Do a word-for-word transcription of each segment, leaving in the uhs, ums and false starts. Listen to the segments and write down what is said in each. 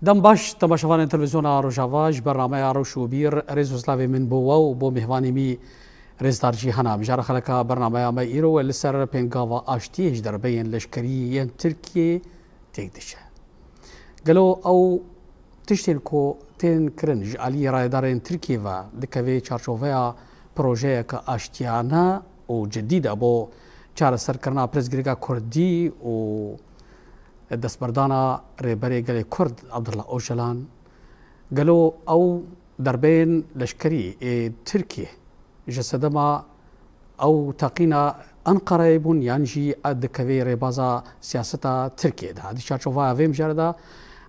Dem baş, temaşevanên televîzyona Rojava, ji bernameya Rewş û Bîr, rêz û slavê min bo we û bo mêvanê mî rêzdar Cîhana. Mijara xeleka bernameya me îro e li ser pêngava aştiyê ji derbeyên leşkerî yên Tirkiyê têk diçe. Gelo ew tiştên ku tên kirin ji aliyê rayedarên Tirkiyê ve dikeve çarçoveya projeyeke aştiyane û cidî de bo çareserkirina pirsgirêka Kurdî û destberdana Rêberê Gelê Kurd Abdullah Ocalan? Gelo ew derbeyên leşkerî ê Tirkiyê ji sedema ew teqîna Enqereyê bûn yan jî dikevê rêbaza siyaseta Tirkiyê de? Di çarçovaya vê mijarê de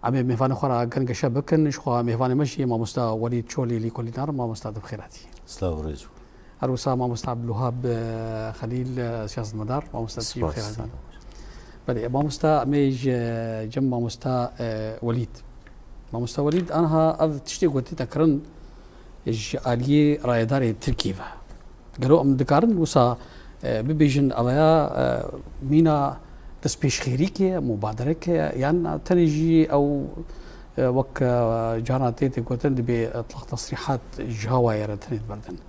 em ê mêvanê xwe re gengeşe bikin. Ji xwe mêvanê me jî mamosta Welîd Çolî, lîkolînar. Mamosta, tu bi xêr hatî. Silav û rêz. Her wisa mamosta Abdulwehab, e, Xelîl, e, siyasetmedar. Mamosta, tu jî bi xêr hatî. Belê, mamosta, em ê ji cem mamosta, e, Welîd. Mamosta Welîd, anha ev tiştê ku tête kirin ji aliyê rayedarê Tirkiyê ve. Gelo em dikarin wisa, e, bibêjin, eveya, e, mîna destpêşxêrîkê, mubadereke, yan tenê jî ew, e, wek, e, carna tê tê gotin, dibê itlaq tesrîhat ji hawayê re tenê diberdin?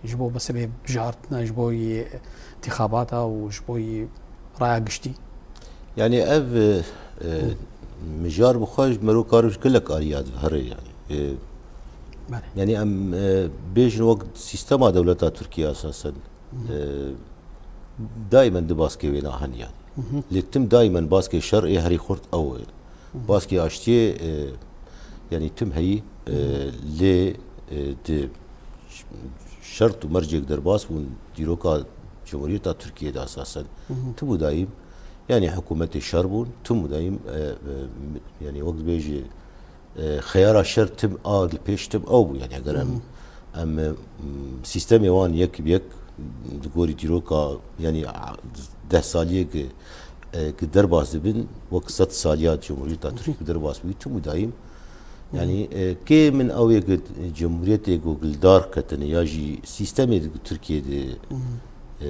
Ji bo meselê bijartine, ji bo yê întîxabata û ji bo yê raya giştî? Yanî ev, e, e, mijar bi xwe ji mero kar gelek aliya dihere yanî. E, Belê. Yanî em, e, bêjin wek sîstema dewleta Tirkiye esasen, e, daimen di baskê wêna hen yanî. Lê tim daimen baskê şer ê herî xurt ew e. Baskê aştiyê, e, yanî tim heyî, e, lê, e, di ş-, şert û mercek derbas bûn dîroka Cumhuriyeta Tirkiye de esasen. Tim û daîm, yanî hikûmetê şer bûn, tim û daîm, e, e, yanî wek dibêjî, e, xeyara şer tim a li pêş tim ew bû. Yanî eger em, em, e, m, sîstemê wan yek bi yek di gorî dîroka, yanî a, deh saliyê ki, e, ki derbas dibin, wek sed saliya Cumhuriyeta Tirkî ki derbas bûyî, tim û daîm. Yanî, e, kê min ew yê ki Cumhuriyetê ku li dar ketine ya jî sîstemê di Tirkiyê de, e,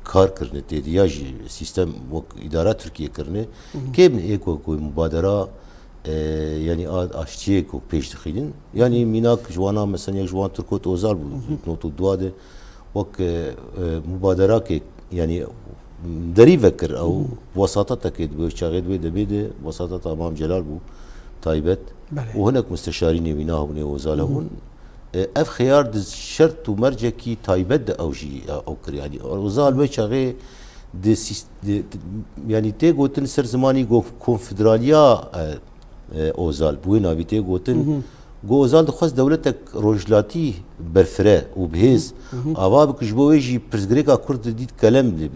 kar kirine tê de ya jî sîstem wek îdara Tirkiyê kirine, kê min ê ku, ku mubadera, e, yanî a, aştiyê ku pêş dixînin. Yanî mînak ji wana mesela yek ji wan Turgut Özal bû, nod û dua de wek, e, e, mubaderakê, yanî derî vekir ew, wesatetekê di wê çaxê di wê demê de wesateta Mam Celal bû taybet. Belê. Û hinek musteşarînê wî nahebûn ê Özal hebûn. E, ev xeyar di şert û mercekî taybet de ew jî, e, ew kir. Yanî Özal wê çaxê di sîs-, di, di, yanî tê gotin ser zimanî go-, konfederaliya, e, e, Özal, bi wê navî tê gotin. Go Özal dixwest dewletek rojhilatî berfire û bihêz ava bike, ji bo wê jî pirsgirêka Kurd didît kelem di,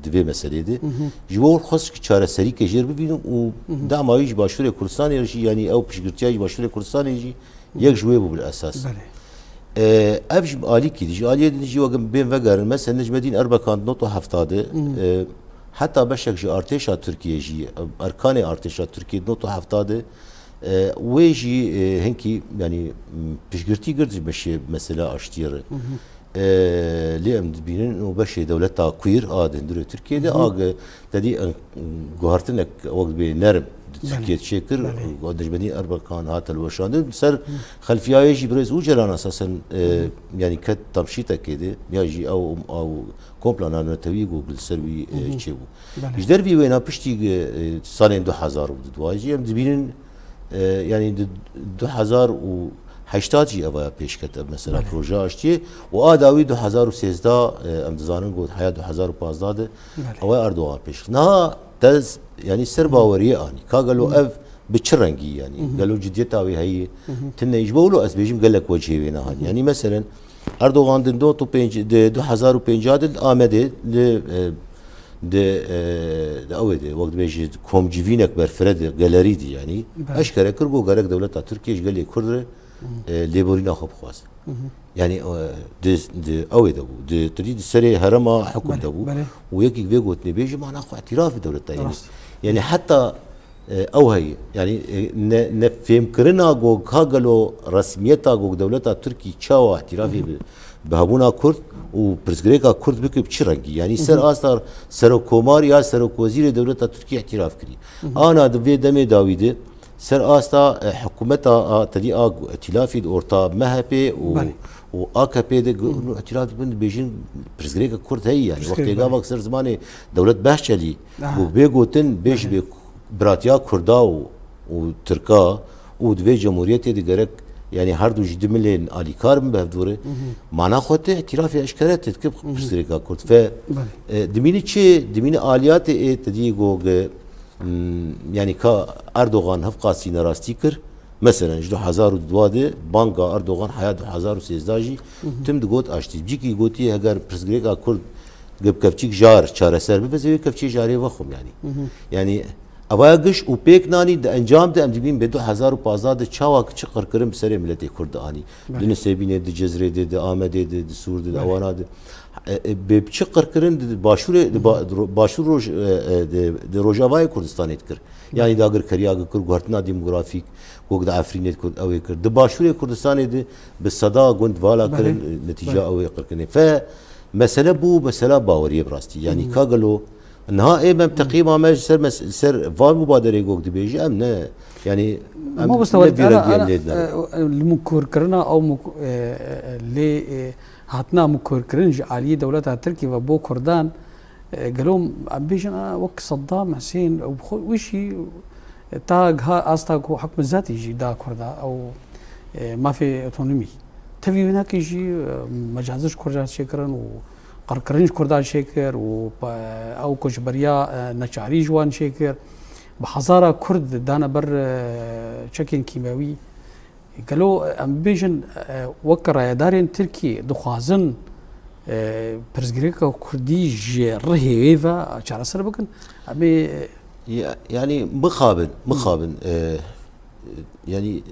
di vê meselê de. Ji bo xwest ki çareserîke jêr bibînin û dema wî ji Başûrê Kurdistanê jî, yanî ew piştgirtiya ji Başûrê Kurdistanê jî yek ji wê bû bil esas. Belê. E, ev ji alîkî di, ji aliyê din jî wek em bên vegerin, mesela Necmedîn Erbekan di nod û hefta de, e, heta beşek ji artêşa Tirkiyê jî, erkanê artêşa Tirkiyê di nod û hefta de, e, wê jî, e, hinkî, yanî, m, piştgirtî girt ji beşê mesela aştiyê re. E, lê em dibînin û beşê dewleta queer a di hundirê Tirkiyê de, a ge-, tedî en-, guhartinek wek dibê nerm di Tirkiyê çêkir, Necmedîn Erbakan hat hilweşandin. Ser xelfiyayê jî birêz Ocalan esasen, e, yanî ket tamşîtekê de, ya jî ew, ew kompla navnetewî ku li ser wî, e, çêbû. Ji dervî wêna piştî, e, salên du hezar û du jî em dibînin, e, yanî di du hezar û heştad jî evaya pêşket ev mesela proje aştiyê û a dawî du hezar û sêzdeh, e, em dizanin ku heya du hezar û pazdeh de evaya Erdogan pêş. Niha tez, yanî ser baweriyê anî. Ka gelo ev bi çi rengî yanî? Gelo cidiyeta wê heye? Tune ji bo wilo ez bêjim gelek wecihê wê niha. Yanî meselen Erdogan di nod û pênc, di du hezar û pêncî de li Amedê li, e, di, e, di ew ê de, wek dibêjî, komcivînek berfireh di, gelerî di, yanî eşkere kir ku gerek dewleta Tirkiye ji gelê Kurd re, e, lêborîna xwe bixwaze. Yanî, e, di, di ew ê de bû, di, tu dî di serê herema hukm de bû. Belê. Û yekî vê gotinê bêjî, mana xwe îtiraf bi dewleta, yanî. Rast. Yanî heta E, ew heye. Yanî, e, ne, ne fêmkirina ku ka gelo resmiyeta ku dewleta Tirkî çawa îtirafê bi, bi hebûna Kurd û pirsgirêka Kurd bike bi çi rengî? Yanî ser asta serokkomar ya serokwezîrê dewleta Tirkî îtiraf kirî. Ana di vê demê dawî de Ser asta, e, hikûmeta a tedî a îtîlafî di orta M H P û, Belê. û A K P de gu-, Hı hı. îtîlaf dibin, dibêjin pirsgirêka Kurd heye, yani, Pirsgirêk, wextê belê. gava ser zimanê Dewlet Bahçelî Aha. û bê gotin, bê ji Belê. bê biratiya Kurda û, û Tirka û di vê cumhuriyetê de gerek, yani, her du jî dimilên alîkar bin bi hevdû re. Hı hı. Mana xwe tê îtîlafê eşkere tê dike Hı hı. pirsgirêka Kurd. Fe, Belê. e, dimînî çi, dimînî aliyatê ê tedî go ge, Hmm, yani ka Erdogan hevqasî nerastî kir. Meselen, ji du hezar û dua de banga Erdogan heya du hezar û sêzdeh jî Hı hı. tim digot aştî. Cîkî gotiye, heger pirsgirêka Kurd ge bi kevçîk jar çareser bibe, ez ê wê kevçiyê jarê vexwim yani. Hı hı. Yani, evaya giş û pêk nanî di encam de em dibînin bê du hezar û pazdeh de çawa ki çi qirkirin bi serê miletê Kurd de anî. Belê. Di Nisêbînê, di Cizrê de, di Amedê de, di Sûr de, di Belê. Ewana de. E, e, bê çi qirkirin di Başûrê, di ba-, Hı hı. di ro-, Başûr Roj-, e, e, di, di Rojavayê Kurdistanê dikir. Belê. Yani dagirkeriya dikir, guhertina demografîk, gog di Efrînê dikir, ew ê kir. Di Başûrê Kurdistanê de bi seda gund vala Belê. kirin, e, netîca Belê. ew ê qirkirinê. Fe, mesele bû, mesela baweriyê bi rastî. Yani Hı hı. ka gelo, niha ê em Hı. teqîma me ji ser mes-, ser van mubaderê gog dibêje, em ne, yani, em Mamoste ne Walid, vî ana, rengî em ana, lê dinere. e, e, li mukurkirina ew muk-, e, e, lê, e, hatina mikorkirin ji aliyê dewleta Tirkî ve bo Kurdan, e, gelo em bêjin, a, wek Seddam Husên û bi xwe wî jî, e, ta giha asta ku hukm zatî jî da Kurda ew, e, mafê otonomî. Tevî wênakê jî, e, mecazir ji Kurdan çêkirin û qirkirin ji Kurdan çêkir û pe-, ew ku ji beriya, e, neçarî ji wan çêkir. Bi hezara Kurd dane ber, e, çekên kîmewî. Gelo em bibêjin, e, wek rayedarên Tirkiyê dixwazin, e, pirsgirêka Kurdî ji rihê wê ve çareser bikin? Em ê, e, Ya-, yani mixabin, Hı. mixabin, e, yani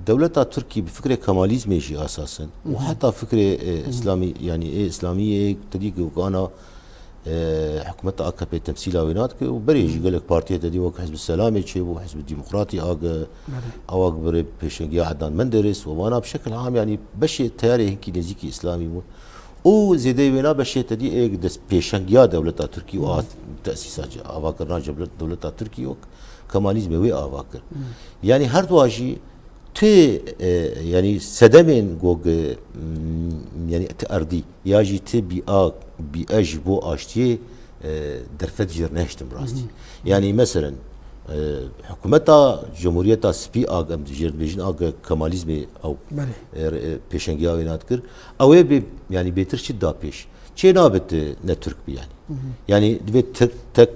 dewleta Tirkî bi fikrê Kemalîzmê jî asas in û Hı hı. heta fikrê, e, Hı hı. Îslamî, yani ê Îslamiyê tedî ku ana, e, hikûmeta A K P temsîla wê nadike û berê jî Hı. gelek partiyê tedî wek Hizb Selamê çêbû, Hizb Demokratî age, Belê. awak berê pêşengiya Ednan Menderes û vana bi şekil am, yani beşê teyarê hinkî nêzîkî Îslamî bûn. Û zêdeyê wêna beşê tedî ê dest pêşengiya dewleta Tirkî û Hı. a tesîsa, avakirina ceblet-, dewleta Tirkî wek Kemalîzmê wê ava kir. Hı. Yani her dua jî ti, e, yani sedemên gog, e, m, yani ti erdî ya jî ti bîa, bîe ji bo aştiyê, e, derfet jêr nehiştin bi rastî. Hı hı. Yani meselen, e, hikûmeta Cumhuriyeta Spî ag em jêr dibêjin ag Kemalîzmê ew, Belê. e, e, pêşengiya wê nadikir. Ew ê bê, yani bêtir çi da pêş. Çê nabe ti ne Tirk bi yani. Hı hı. Yani divê tek, tek,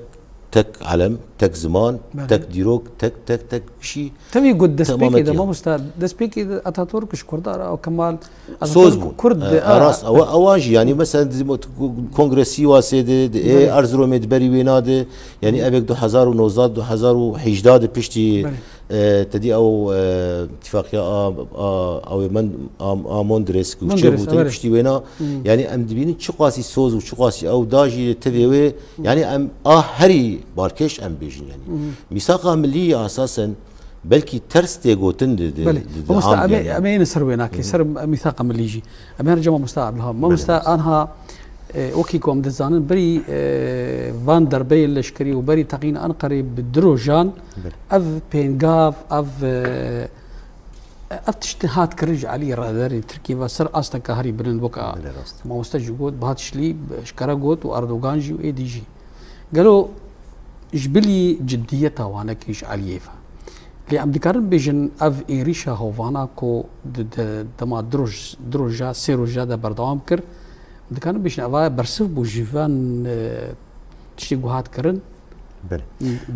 tek elem, tek ziman, Belê. tek dîrok, tek, tek, tek kişî. Tevî got destpêkê de, Mamosta, destpêkê de Ataturk ji Kurda re, Kemal Soz Ataturk bû. Kurd E, de, a, rast, ewa, ewa jî, yani, mesela, di mo-, kongre Sîwasê de, de, ê, Belê. Erzurumê de berî wêna de, yani, Hı. evek du hezar û nozdeh, du hezar û hejdeh de piştî, Belê. e, tedî ew, e, îtifaqiya a, a, ew ê men, a, a Mondres ku Mondres, çêbû, tedî belê. piştî wêna, Hı. yani, em dibînin çiqasî soz û çiqasî ew da jî tevê wê, Hı. yani, em a herî balkêş em bêjin, yani. Hı. Mîsaqa milî esasen belkî ters tê gotin di, di, Belê. di, di Mamosta, ham em ê, yani. em ê yene ser wê nake, Hı hı. ser mîsaqa milî jî. Em ê her cema Mamosta Abdulham. Belê, Mamosta, mamosta. anha, e, wekî ku em dizanin, berî, e, van derbeyê leşkerî û berî teqîna Enqerê bi du rojan Belê. ev pêngav, ev, e, ev tişt hat kirin ji alî rayedarên Tirkî ve ser asteke herî bilind weka Belê, rast. mamoste jî got, Bahatişlî eşkere got û Erdogan jî û êdî jî. Gelo ji bilî ciddiyeta wanekî ji aliyê ve. Lê em dikarin bêjin ev êrîşa hovana ku di, di dema du roj, du roja, sê roja de berdewam kir, em dikarin bêjin eva bersiv bû ji van, e, tiştê ku hat kirin? Belê.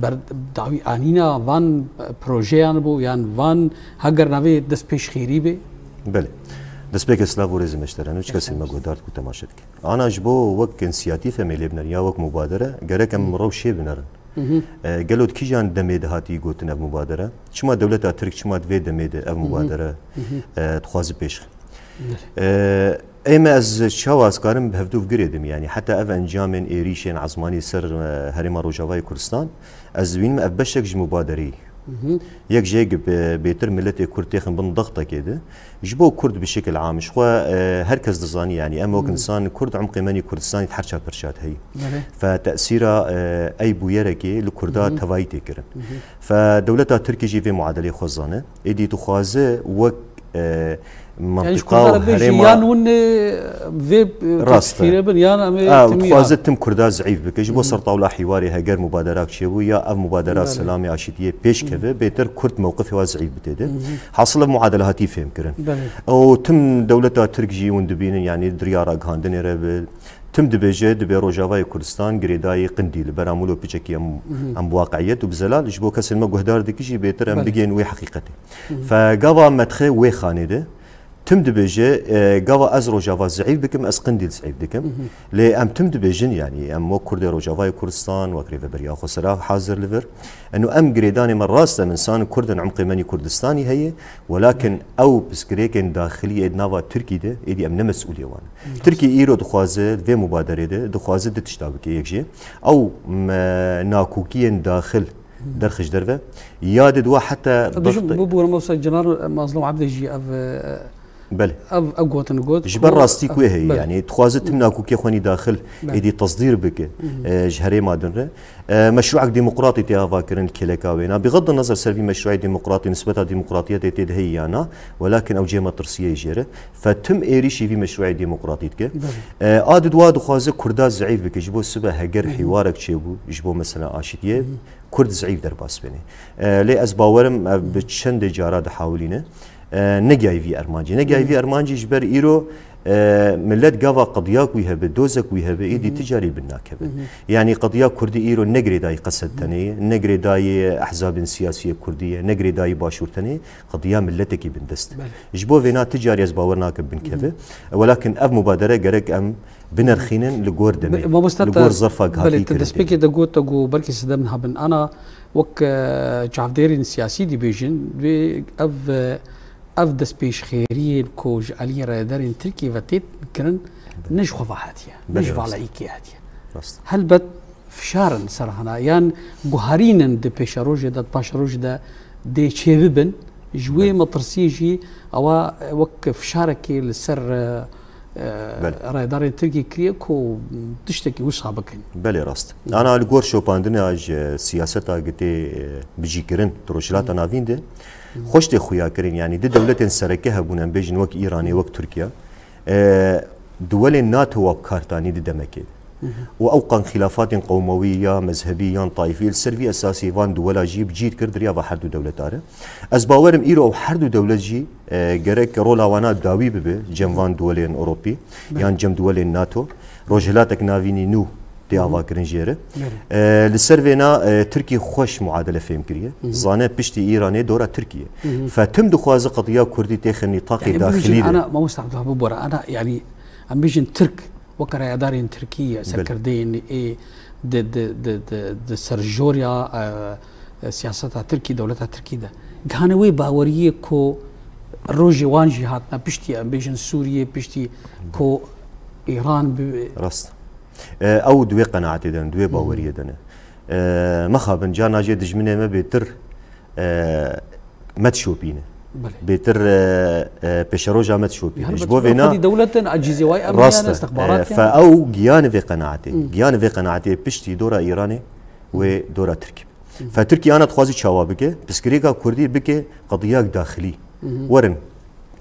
Ber-, dawî anîna van, e, projeyan bû, yan van heger navê dest pêş xêrî bê? Belê. Destpêkê silav û rêzê me ji te re, nûçkesê me guhdar ku temaşe dike. Ana ji bo wek însiyatîf em ê lê binerin ya wek mubadere, gerek em Hı. rewşê binerin. Hı hı. E, gelo di kîjan demê de hatî gotin ev mubadere? Çima dewleta Tirk çima di vê demê de ev Hı hı. mubadere, Hı hı. e, dixwaze pêş? Hı. E, ê me ez çawa ez karim bi hevdû girêdim, yani heta ev encamên êrîşên ezmanî ser, e, Herêma Rojavayê Kurdistan, ez dibînim ev beşek ji mubadereyê. Yek jê bêtir milletê Kurd têxin bin dextekê de. Ji bo Kurd bi şekil am, ji xwe, e, her kes dizanî, yanî em wek insan Kurd, umqê me nî Kurdistanî her ça pirçat heyî. Fe tesîra, e, ey bûyerekê li Kurda tevayî tê kirin. Fe dewleta Tirkî jî vê muadelê xwe zane. Êdî dixwaze wek, e, Yanî ji mentiqa Kurda û re bêjî herêma yan hûn, e, vê, e, Rast e. Tespîre bin, yan em ê Ew, timî dixwaze ya. Tim Kurda zîf bike. Ji bo ser tawla hîwarê heger mubaderak çêbû, ya ev mubadera Belê. Selamê aşîtiyê pêş keve, bêtir Kurd mewqifê wa zîf bite de. Hasil ev muadele hatî fêhm kirin. Belê. Û tim dewleta Tirk jî hûn dibînin, yanî di riya ragihandinê re bi, tim dibêje, dibê Rojavayê Kurdistan girêdayî Qindîl, beramûlo piçekî em, em bi waqiiyet û bi zelal, ji bo kesên me guhdar dikî jî bêtir em Belê. Bigên wê heqîqetê. Fe gava metxê wê xanê de, tim dibêje, e, gava ez Rojava zîf bikim, ez Qindîl zîf dikim. Lê em tim dibêjin, yanî em wek Kurdê Rojavayê Kurdistan, wek rêveberiya xwe sera hazir li vir. Eno em girêdanê me rast em insan Kurd in, umqê me nî Kurdistanî heye, welakin ew pirsgirêkên daxilî ê di nava Tirkî de, êdî em ne mesûlê wan in. Tirkî îro dixwaze, vê mubaderê de, dixwaze du tişta bike, yek jê. Ew me nakokiyên daxil derxij derve. Ya de dua heta Bibûre mesela Cenar Mazlum Abdê jî ev, e, Belê. Ev, ev gotin got Ji ber ku rastî ku heye, belê. Yanî dixwaze tim nakokê xwe nî daxil Belê. Êdî tesdîr bike, e, ji herêma din re. E, meşruek demokratî tê ava kirin kêleka wêna. Bixed nezer ser vî meşruê demokratî, nisbeta demokratiyetê tê de heye ya na, welakin ew cê metirsiyê jê re. Fe tim êrîşî vî meşruê demokratî dike. Belê. E, a di dua dixwaze Kurda zîf bike, ji bo sibe heger hîwarek çêbû, ji bo mesela aşitiyê, Kurd zîf derbas bêne. E, lê ez bawerim ev bi çendê cara dihawilîne. E, negiyayî vî ermancî. Negiyayî vî ermancî ji ber îro, e, millet gava qediya ku wî hebe, dozek wî hebe, êdî ti carî bin nakeve. Yanî qediya Kurdî îro ne girêdayî qesedtenê ye, ne girêdayî ehzabên siyasî yê Kurdî ye, ne girêdayî başûrtenê ye, qediya milletekî bindest e. Belê. Ji bo vêna ti carî ez bawer nakim binkeve. Welakin ev mubadere gerek em binerxînin li gor demê, Be-, mamoste li te, gor zerfa belê, hatî te kirin. Destpêkê de got te ku belkî sedem niha bin. Ana wek, e, çavdêrên siyasî dibêjin, wê ev, e, ev destpêşxêriyên ku ji aliyê rayedarên Tirkiyê ve tê kirin, ne ji xwe ve hatiye, ne Belê, ji rast. Valayîkê hatiye. Rast. Helbet fişar in ser hana, yan guherînin di pêşerojê de, di paşerojê de dê çêbibin, ji wê Belê. Metirsiyê jî ewa wek fişarekê li ser, e, e, Belê. Rayedarên Tirkiyê kiriye ku tiştekî wisa bikin. Belê rast. Ana li gor şopandina ji siyaseta gi tê, e, bicîkirin di Rojhilata Navîn de, xweş tê xuya kirin, yanî di dewletên sereke hebûn, em bêjin wek Îranê, wek Tirkiye. E, duwelên NATO wa bi kar tanî di demekê de. Û ew qan xîlafatên qewmewî ya mezhebî yan taîfî li ser vî esasî van duwela jî bi cî dikir di riya va her du dewleta re. Ez bawerim îro ew her du dewlet jî, e, gerek rola wana dawî bibe cem van duwelên Ewropî Belê. Yan cem duwelên NATO. Rojhilatek Navînî nû tê avakirin jê re. Belê. E, li ser vêna, e, Tirkî xweş muadele fêm kiriye. Zane piştî Îranê dora Tirkiye. Fe tim dixwaze qediya Kurdî têxe nîtaqê Yanî daxilî bibêjin, de. Ana, mamoste Abdullah, bibore, ana, yanî, em bêjin Tirk, weke rayedarên Tirkî, Belê. Serkirdeyên ê di, di, di, di, di serjoriya, e, e, siyaseta Tirkî, dewleta Tirkî de. Gihane wê baweriyê ku rojê wan jî hatine piştî, em bêjin Sûriyê, piştî ku Îran bi Rast. E, ew di wê qenaetê de ne, di wê baweriyê de ne. E, mexabin, carna jê dijminê me bêtir, e, me dişopîne. Belê. Bêtir, e, e, pêşeroja me dişopîne. Ji Helbet, bo vêna xwedî dewlet in, ecîzê wayî emnî Rast yan e, e, stixbarat e, yan. Fe ew giyane vê qenaetê. Giyane vê qenaetê piştî dora Îranê wê dora Tirkî. Fe Tirkiye ana dixwazî çawa bike? Pirsgirêka Kurdî bike qediyak daxilî. Werin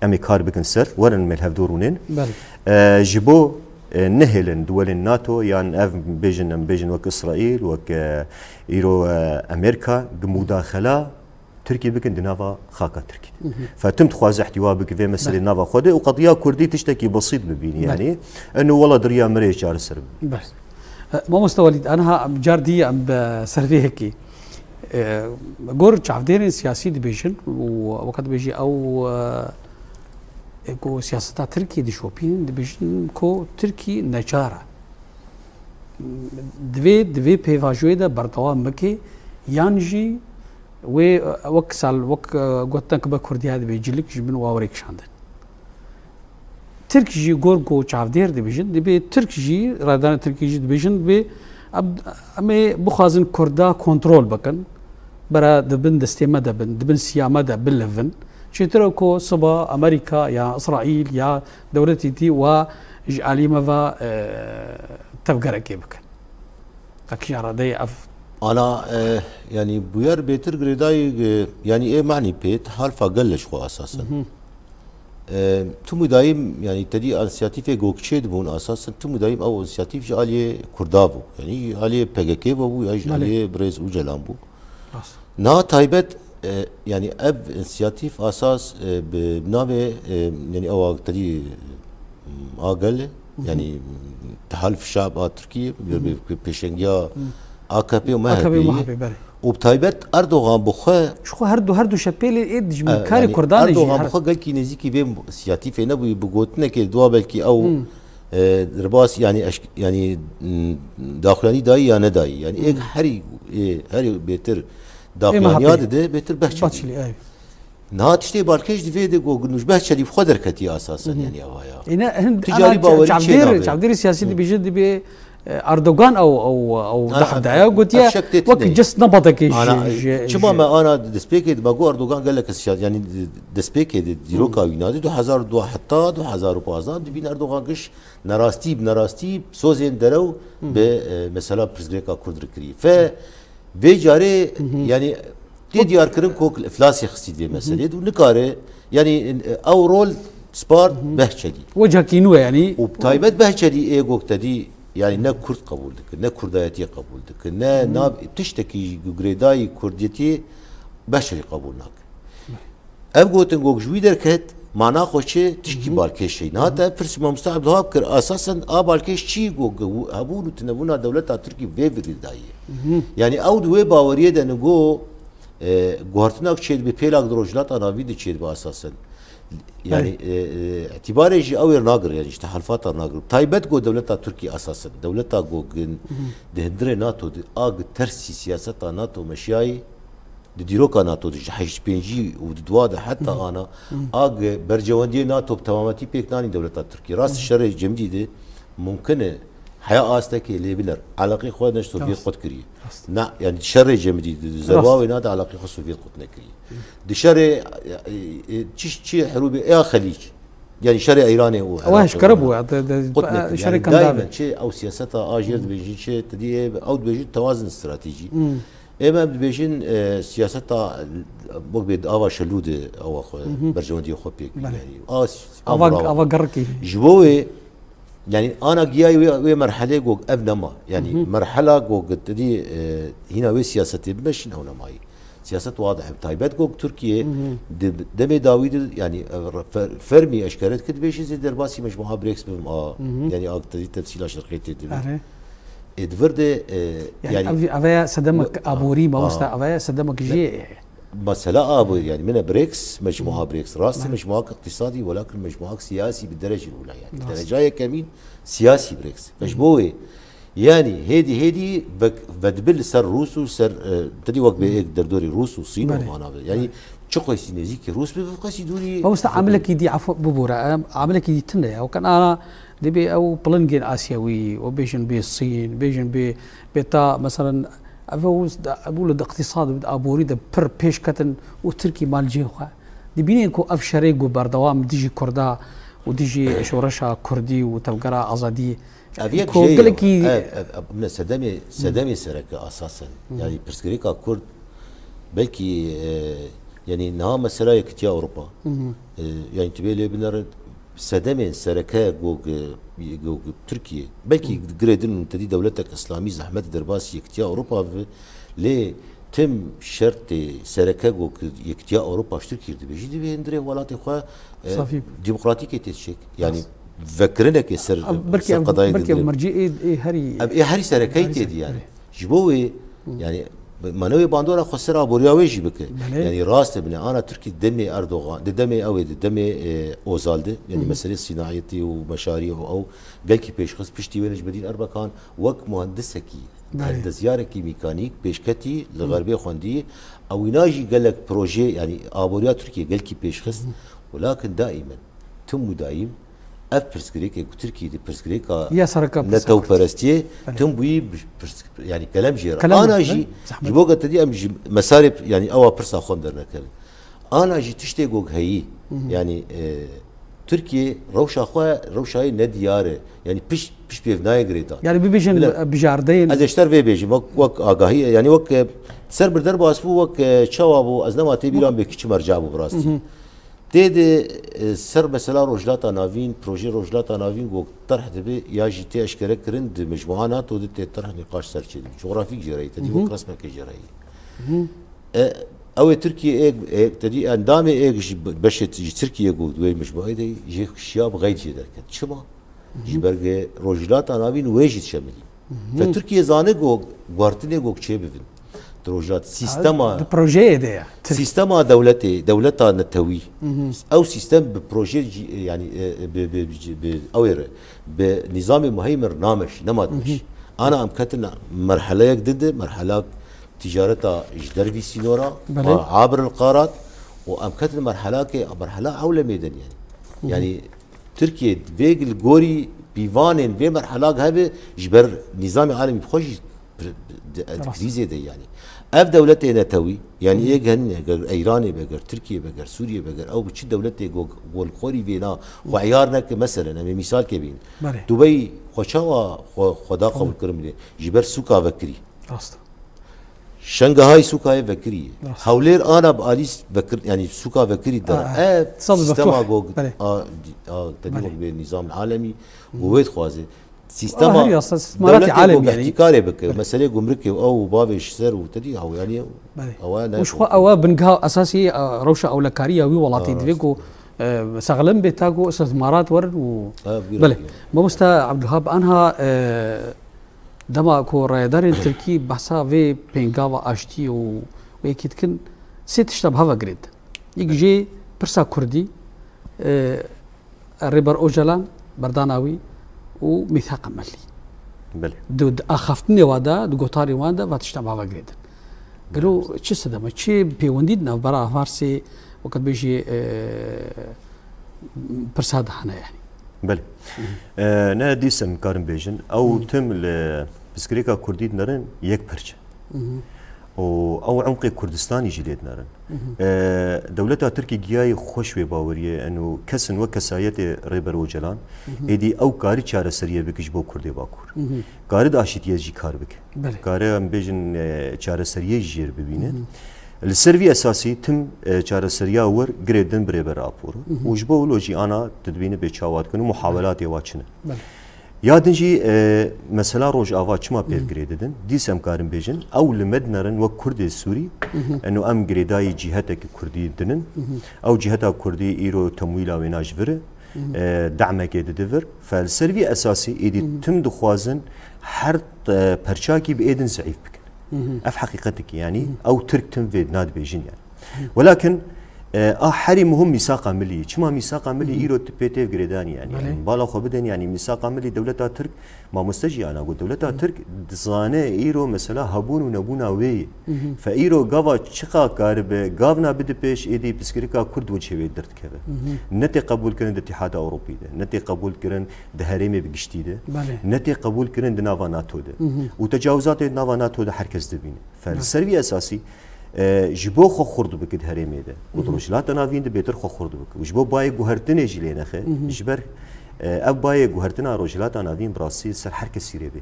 em ê kar bikin ser, werin em ê li hevdû rûnên. Belê. E, ji bo, e, nehêlin duwelên NATO yan ev bêjin, em bêjin wek Îsraîl, wek, e, îro, e, Amerîka, gi mudaxela Tirkî bikin di nava xaka Tirkî de. Fe tim dixwaze ihtiwa bike vê meselê Belê. Nava xwe de û qediya Kurdî tiştekî besît bibîne, Belê. Yanî, eno wela di riya me re yê çareser bibe. Belê. E, mamoste Welîd, aniha em car dî em bi ser vê yekê. E, gor çavdêrên siyasî dibêjin û weke dibêjî ew, e, ku siyaseta Tirkiyê dişopînin, dibêjin ku Tirkî neçar e. Divê, divê pêvajoyê de berdewam bike, yan jî wê, e, wek sal, wek, e, gotin ku be Kurdiya dibê cilik ji bin wa were kişandin. Tirk jî gor ku çavdêr dibêjin, dibê Tirk jî, rayedarên Tirkî jî dibêjin, dibê em, em ê bixwazin Kurda kontrol bikin. bera di bin destê me de bin, di bin siya me de bilivin. Çêtir e ku siba Amerîka ya Îsraîl ya dewletê dî wa ji alî me ve, e, tevgerekê bikin. Ka kîjan radeyê ev Ana, e, yanî bûyer bêtir girêdayî, e, yanî ê manî pê, ti halfa gel ji xwe asasen. E, tu mudayîm, yanî tedî însiyatîfê gokçê dibûn asasen, tu mudayîm ew însiyatîf ji aliyê Kurda bû. Yanî ji aliyê P K K ve bû ya ji Belê. aliyê birêz Ocalan bû. Rast. Niha taybet, e, yanî ev însiyatîf asas, e, bi navê, e, yanî ew a tedî, e, a gel, yanî Tehalf Şab a Tirkiyê, bi pêşengiya A K P û A K P û M H P ye. M H P, belê. Û bi taybet Erdogan bi xwe Ji xwe her du, her du şepêlê ê dijminkarê Kurdan e jî. Erdogan bi xwe gelkî nêzîkî vê însiyatîfê nebûyî, bi gotinekê dua belkî ew, e, ribas, yanî eşk-, yanî, m, daxuyanî dayî ya nedayî. Yanî ê herî, ê herî bêtir daxuyaniya dide, bêtir behçe dide. Niha tiştê balkêş di vê de ku Gulnûş Behçelî bi xwe derketî asasen, yanî ewa ya. Êne hin Ti ana carî bawerî çavdêr, çênabe. Çavdêrê siyasî dibêje dibê, e, Erdogan ew, ew, ew Ana, dahda ya gotiye ev şek tê wek tine. Cist nebadekê Ana, ji, ji, çima ji. Me ana destpêkê de me got Erdogan gelek siyasî, yanî destpêkê de dîroka wî nade du hezar û dua heta du hezar û pazdeh dibîn Erdogan giş nerastî bi nerastî sozên derew bi, e, mesela pirsgirêka Kurd re kirî. Fe Vê carê, yanî tê diyarkirin ku îflasê xistî vê meselê de û nikare, yanî, e, ew rol spar Behçelî. Wecakî nû ye, yanî. Û bi taybet Behçelî ê gok tedî, yanî ne Kurd qebûl dikin, ne Kurdayetiyê qebûl dikin, ne nav tiştekî ji girêdayî Kurdiyetiyê Behçelî qebûl nakin. Ev gotin gok ji wî derket, mana xwe çi? Tişkî balkêş heye. Niha te pirs Mamosta Abdulwahab kir, asasen a balkêş çi gok hebûn û tinebûna dewleta Tirkî vê virî dayî. Yanî ew di wê baweriyê de nigo, e, guhartinak çêdibe, pêlak di Rojhilata Navîn de çêdibe asasen. Yanî, e, e, îtîbarê jî ew ê nagir, yanî ji tehalfata nagir. Taybet got dewleta Tirkî asasen. Dewleta gok di hundirê nato de a gi tersî siyaseta nato meşiyayî, Di dîroka nato de ji heşt pêncî û di dua de heta ana a gi berjewendiyê nato bi temametî pêk nanî dewleta Tirkiyê. Rast şerê cemidî de mumkin e heya astekê lê biner. Eleqê xwe ne ji Sovyet Rast. Qut kiriye. Rast. Na, yanî şerê cemidî de, di Rast. Zerwa wê nade eleqê xwe Sovyet qut nekiriye. Di şerê, e, e, çi, çi herûbê ya Xelîc. Yanî şerê Îranê û Ewa Iraqê eşkere û bû, ya, de, de, Qut nekin. Şerê Yanî Kandavê. Daimen çi ew siyaseta a jêr dibêjin, çi te dî ê, ew dibêjin tewazin stratejî. Hmm. Ê me em dibêjin, e, siyaseta, e, wek bê ava şelû de ewa xwe, berjewendiyê xwe pêk bî. Belê. Yanî, a, Ava, amûra ava gerkî. Ji bo wê, yanî, ana giyayê wê, wê merhelê gog ev nema. Yanî, merhela gog te dî, e, hîna wê siyasetê bimeşin ew nemayî. Siyaset wadih e. Taybet gok Tirkiye di demê dawî de, yanî, fer-, fermî eşkere dikir dibêjin zê derbasî mecmuha BRICS bibim a, yanî, a te dî tefsîla şerqê tê dibin. Are. Ê di vir de, e, Yanî, yanî, ev, ev ya sedemek a, aborî, a, mamosta, ev ya sedemek jê. Mesela aborî, yanî, mine BRICS, mecmuha BRICS, rastî mecmuha îqtîsadî, welakin mecmuha siyasî bi derecî ula, yanî. Rast. Dereca yekemîn siyasî BRICS. Ve ji bo wê, yanî, hêdî, hêdî vek-, vedibi li ser Rûs û ser, e, tedî wek bê êk derdorî Rûs û Sîn û Belê. Mana be. Yanî, çi qeysî nêzîkî Rûs bi, qeysî dûrî. Mamosta, emelekî dî, efo bibûre, em, emelekî dî tune ye. Wek ana, Dibê ew pilingên Asyawî, we bêjin bê Sîn, bêjin bê, bê ta, meselen, ev ew da, ev li iqtîsad, di aborî de pir pêş ketin û Tirkî mal cihê xwe. Dibînin ku ev şerê ku berdewam dijî Kurda û dijî şoreşa Kurdî û tevgera azadî, Ev yek ku jê ye. gelekî Ev, ev, ev, ne sedemê, sedemê sereke asasen. Yanî pirsgirêka Kurd belkî, e, yanî niha mesela Yekîtiya Ewropa. E, yanî tu bê lê binerin, sedemên sereke gog, gog Tirkiye. Belkî girêdin û tedî dewletek îslamî zehmet derbasî Yekîtiya Ewropa bi, lê tim şertê sereke gog Yekîtiya Ewropa ji Tirkiye dibêjî, divê hundirê welatê xwe, e, Safî. demokratîkê tê çêk. Yanî vekirinekê ser, Ev belkî ser ev, qedayê belkî ev dindirê. mercî ê, ê herî Ev ê herî serekeyî Herî tê dî yani. sereke. Ji bo wê, yani, manewê bandora xwe ser aboriya wê jî bike. Belê. Yani rast e bine, ana Tirkî demê Erdogan, di demê ew ê, di demê, e, Ozal de, yani Hı hı. meselê sînayetî û meşarî û ew gelkî pêşxist, piştî wê Necmedîn Erbakan wek muhendisekî, Belê. hendeziyarekî mîkanîk pêşketî li Hı. xerbê xwendî. Ewîna jî gelek proje, yani aboriya Tirkiye gelkî pêşxist. Hı. Welakin daimen, tim û daîm Ev pirsgirêkê ku Tirkiyê di pirsgirêka Ya sereka pirsa netewperestiyê Belê. tim bûyî bi pirs-, yani kelem jê re. Kelem Ana re, jî zehmet. ji bo ke te dî em ji mesarê, yani ewa pirsa xwe em dernekevin. Ana jî tiştê gog heyî. Yani, e, Tirkiye rewşa xwe, rewşayê nediyar e. Yani piş, piş pêv nayê girêdan. Yani bibêjin Bile- bijardeyên Ez ê ji te re vê bêjim, wek, wek agahî, yani wek, e, ser bir derbas bû, wek, e, çawa bû, ez nema tê bîran bê kiçi merca bû bi rastî. Tê de, e, ser mesela Rojhilata Navîn, projeyê Rojhilata Navîn ku terh dibe ya jî tê eşkere kirin di mecmua NATO de tê terh nîqaş ser çêdibe. Cografîk jê re yî, te dî wek resmeke jê re yî. E, ew ê Tirkiye ê, ê, te dî endamê ê ji beşê ji Tirkiye ku di wê mecmuayê de yî, jê şiya bi xeyd jê derket. Çima? Ji ber ku Rojhilata Navîn wê jî dişemilî. Fe Tirkiye zane ku guhertinê ku çê bibin. Di rojhilat sîstema Di projeyê de ye. Tirk- sîstema dewletê, dewleta netewî. Ew sîstem bi proje cî-, yani, e, bi, bi, bi, bi, ew ê re, bi nîzamê muheymin nameşî, nema dimeşî. Ana em ketin merheleyek din de, merhelak ticareta ji dervî sînora, Belê. abir el qarat û em ketin merhelakê, merhela ewlemê din yani. Yani Tirkiye vê li gorî pîvanên vê merhelak hebe ji ber nîzamê alemî bi xwe jî pir-, di, di Rast. krîzê de yani. Ev dewletê netewî, yani êk henîn eger Eyranê be, eger Tirkiye be, eger Sûriye be, eger ew bi çi dewletê go-, go li xorî vêna xwe eyar neke, meselen, em ê mîsalkê bînin. Belê. Dubey xwe çawa xwe, xwe da qebûl kirin bide? Ji ber sûka vekirî. Rast. Şengahayî sûkayê vekirî ye. Rast. Hewlêr ana bi alî vekir, yani sûka vekirî dere. A, a. Ev Saz sîstema beftuh. gog, Belê. a, a, te dî Belê. gog bê nîzam alemî, û wê dixwaze. Sîstema Wala her yasa, istihbaratê dewletê alem gog yani. ihtikarê bike. Belê. Meselê gumrikê û ew û bavê ji ser û te dî ew yani Belê. ewa ne Û ji xwe ewa bingeha esasî, e, rewşa ewlekariya wî welatî Ha, divê rast. ku, e, sexlem bê ta ku istihbarat wer û Ha, bîra Belê. bîra. Mamosta Abdulhab anha, e, Dema ku rayedarên Tirkî behsa vê pêngava aştiyê û wê yekê dikin, sê tişta bi hev ve girêdin. Yek jê pirsa Kurdî, e, Rêber Ocalan, berdana wî û mîthaqa millî. Belê. Di, di axaftinê wa de, di gotarên wan de, va tişta bi hev ve girêdin. Gelo çi sedeme, çi pêwendî di navbera Avarsê, weke dibêjî, e, pirsa de hene yani. Belê. E, ne dîs em karin bêjin. Ew tim li pirsgirêka Kurdî dinerin yek perçe. Û ew emqê Kurdistanî jî lê dinerin. E, dewleta Tirkî giyayê xweş wê baweriyê, eno kesin wek kesayetê Rêber Ocalan, êdî ew karî çareseriyê bike ji bo Kurdê Bakur. Kari di aşîtiyê jî kar bike. Belê. Kare em bêjin, e, çareseriyê jî jêr bibîne. Li ser vî esasî tim, e, çareseriya wir girê din bi Rêber Apo re. Û ji bo wilo jî ana tu dibîne bê çawa dikin û muhawelatê wa çi ne. Belê. Ya din jî, e, mesela Rojava çima pêv girê didin? Dîs em karin bêjin, ew li me dinerin wek Kurdê Sûrî, eno em girêdayî cîheteke Kurdî dinin. Ew cîheta Kurdî îro temwîla wêna ji vir e, demekê dide vir. Fe li ser vî esasî êdî tim dixwazin her, e, perçakî bi êdin zeîf bikin. Ev heqîqetekî, yanî ew Tirk tim vê nadibêjin yani. Welakin, e, a herî muhim mîsaqa milî. Çima mîsaqa milî îro tu pê têv girêdanî yani. Belê. Yani bala xwe bidin yani mîsaqa milî dewleta Tirk Mamoste jî ana got, dewleta Tirk dizane îro mesela hebûn û nebûna wê ye. Fe îro gava çiqa karibe, gavna bide pêş êdî pirsgirêka Kurd wê çêwê derdikeve. Ne tê qebûl kirin di Îtîhada Ewropî de, ne tê qebûl kirin di herêmê bi giştî de, Belê. ne tê qebûl kirin di nava nato de. Û tecawizatê di nava nato de her kes dibîne. Fe li Belê. ser vî esasî, e, ji bo xwe xurt bike di herêmê de. Û di Rojhilata Navîn de bêtir xwe xurt bike. Û ji bo bayê guhertinê jî lê nexe. Ji ber, e, ev bayê guhertina Rojhilata Navîn bi rastî ser her kesî rê bê.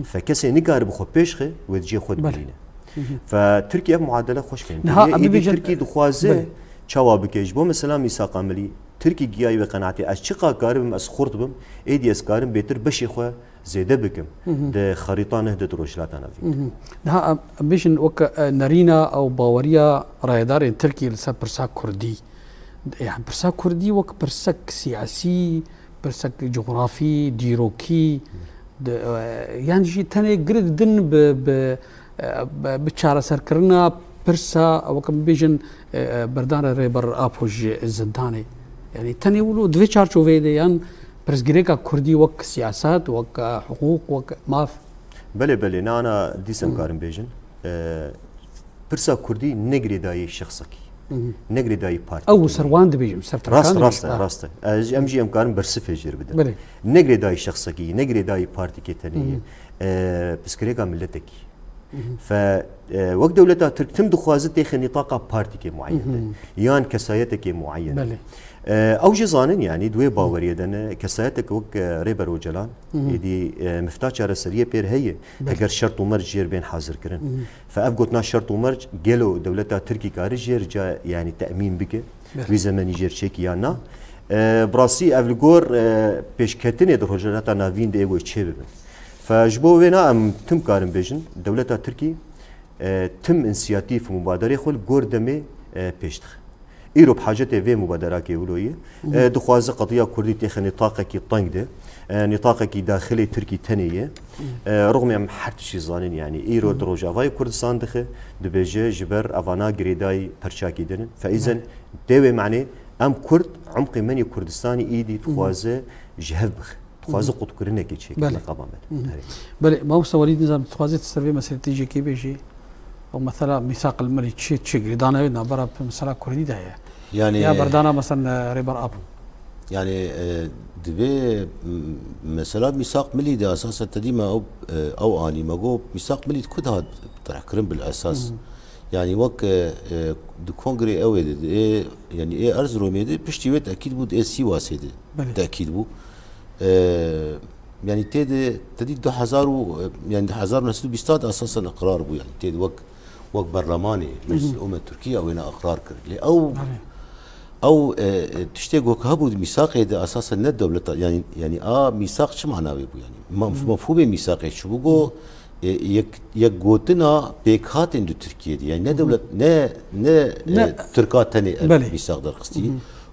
Fe kesê nikare bi xwe pêş xe, wê di cihê xwe Belê. dimîne. Fe Tirkiye ev muadele xweş kêm Niha kiriye. em Êdî bibêjin Tirkî dixwaze Belê. çawa bike. Ji bo mesela mîsaqa milî, Tirkî giyayî wê qenaetê, ez çiqa karibim, ez xurt bim, êdî ez karim bêtir beşê xwe zêde bikim di xerîta neh de di Rojhilata Navîn. Niha em, em bêjin wek, e, nerîna ew baweriya rayedarên Tirkî li ser pirsa Kurdî. Yani pirsa Kurdî wek pirsek siyasî, pirsek cografî, dîrokî, di, e, yan jî tenê girêdin bi, bi, e, bi, bi çareserkirina pirsa, wek em bêjin, e, e, berdanê Rêber Apo ji zindanê. Yani tenê wilo di vê çarçoveyê de yan pirsgirêka Kurdî wek siyaset, wek, e, hiqûq, wek maf. Belê, belê, ne ana dîs em karin bêjin. E, pirsa Kurdî ne girêdayî şexsekî. Ne girêdayî partî. Ew ser wan dibêjim, ser Tirkan Rast, dibêjim. rast e, Ha. rast e. Ez, em jî em karin bersifê jêr bidin. Belê. Ne girêdayî şexsekî, ne girêdayî partîkê tenê ye. E, pirsgirêka miletekî. Fe, e, wek dewleta Tirk tim dixwaze têxe nîtaqa partîkê muayen de. Yan kesayetekê muayen de. Belê. E, ew jî zanin, yanî di wê baweriyê de ne, kesayetek wek, e, Rêber Ocalan, êdî, e, mifta çareseriyê pêr heye, Belê. heger şert û merc jêr bên hazirkirin. Fe ev gotina şert û merc gelo dewleta Tirkî kari jêr ca, yanî temîn bike, Belê. wî zemenî jêr çêkî ya na? E, bi rastî ev li gor, e, pêşketinê di Rojhilata Navîn de ê wê çê bibin. Fe ji bo wêna em tim karin bêjin, dewleta Tirkî, e, tim însiyatîf û mubaderê xwe li gor demê, e, pêş dixe. Îro bi hacetê vê mubaderakê wilo ye. E, dixwaze qediya Kurdî têxe nîtaqekî teng de, e, nîtaqekî daxilê Tirkî tenê ye. E, rixmê em her tiştî zanin, yanî îro di Rojavayê Kurdistan dixe, dibêje ji ber evana girêdayî perçakî din in. Fe îzen dê wê manê em Kurd, umqê menî Kurdistanî îdî dixwaze ji hev bixe. Dixwaze qutkirinekê çêke Belê. meqama me de. Erê. Belê, mamosta Welîd, nizam dixwaze tu ser vê meselê tê jêkê bêjî. Ew mesela mîsaq li milî çi, çi girêdana wê navbera mesela Kurdî de heye. Yani Ya berdana mesela, e, Rêber Apo. Yani, e, divê, m-, mesela mîsaq milî de esasa te dî me ew, e, ew anî me got mîsaq milî di ku de hat terehkirin bil esas. Yani wek, e, e, di kongrê ew ê de, ê, yani ê Erzurumê de piştî wê tekîd bû, ê Sîwasê de Belê. tekîd bû. E, yani tê de te dî du hezar û, e, yani hezar neh sed û bîst de esasen iqrar bû, yani tê de wek, wek berlemanê Meclis Ummet Tirkiye wêne iqrar kir. Lê ew, Belê. ew, e, e, tiştê ku hebû di mîsaqê de esasen ne dewleta, yani, yani a mîsaq çi mana wê bû yani? Ma-, mefhûmê mîsaqê çi bû? Go, e, yek, yek gotina pêkhatên di Tirkiye de, yani ne dewlet, ne, ne, e, Ne. Tirka tenê ev Belê. mîsaq derxistî.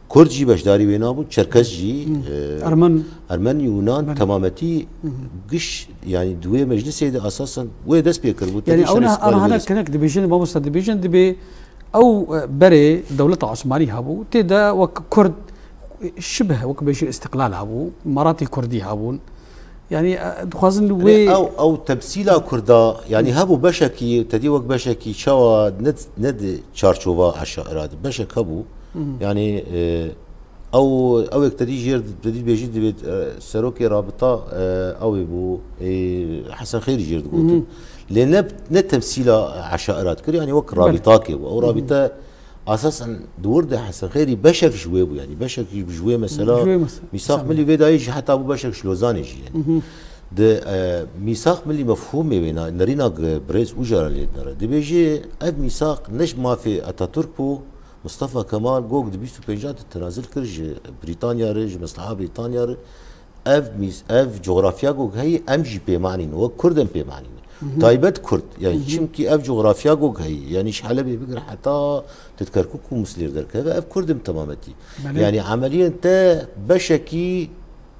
Kurd jî beşdarî wê nabûn, Çerkez jî, e, Ermen. Ermen, Yunan, Belê. temametî giş, yani di wê meclisê de esasen wê dest pê kiribû. Yani Tevî ew şerê ne, siparî ana hana wê dest. kinek dibêjin, mamosta dibêjin, dibê ew, e, berê dewleta Osmanî hebû, tê de wek Kurd, e, şibih, wek bêjî îstiqlal hebû, maratî Kurdî hebûn. Yani, e, dixwazin Lê wê ew, ew temsîla Kurda, yani hebû beşekî, te dî wek beşekî çawa ne, ne di çarçova eşaira de, beşek hebû. Yani, e, ew, ew ê te dî jêr, te dî bêjî divê, e, serokê rabita, e, ew ê bû, e, Hesen Xêrî jêr digotin. Lê ne, ne temsîla eşaira dikir, yani wek Belê. rabîtakê bû. Ew rabîte esasen di wir de Hesen Xêrî beşek ji wê bû, yani beşek ji wê mesela Ji wê mes-, mîsaq mesela. milî vê dayî jî heta bû beşek ji Lozanê jî, yani. Di, e, mîsaq milî mefhûmê wê na, nerîna gi birêz Ûcalan lê dinere. Dibêje ev mîsaq ne ji mafê Atatürk bû, Mustafa Kemal gog di bîst û pêncan de tenazil kir ji Brîtanya re, ji mesleha Brîtanya re. Ev mîs-, ev cografya gog heyî em jî pê manîn, wek Kurd em pê manîn. Taybet Kurd, yani çimkî ev cografya gog heyî, yani ji Helebê bigir heta tu di Kerkûk û Muslêr derkeve, ev Kurd em temametî. Belê. Yani emeliyen te beşekî,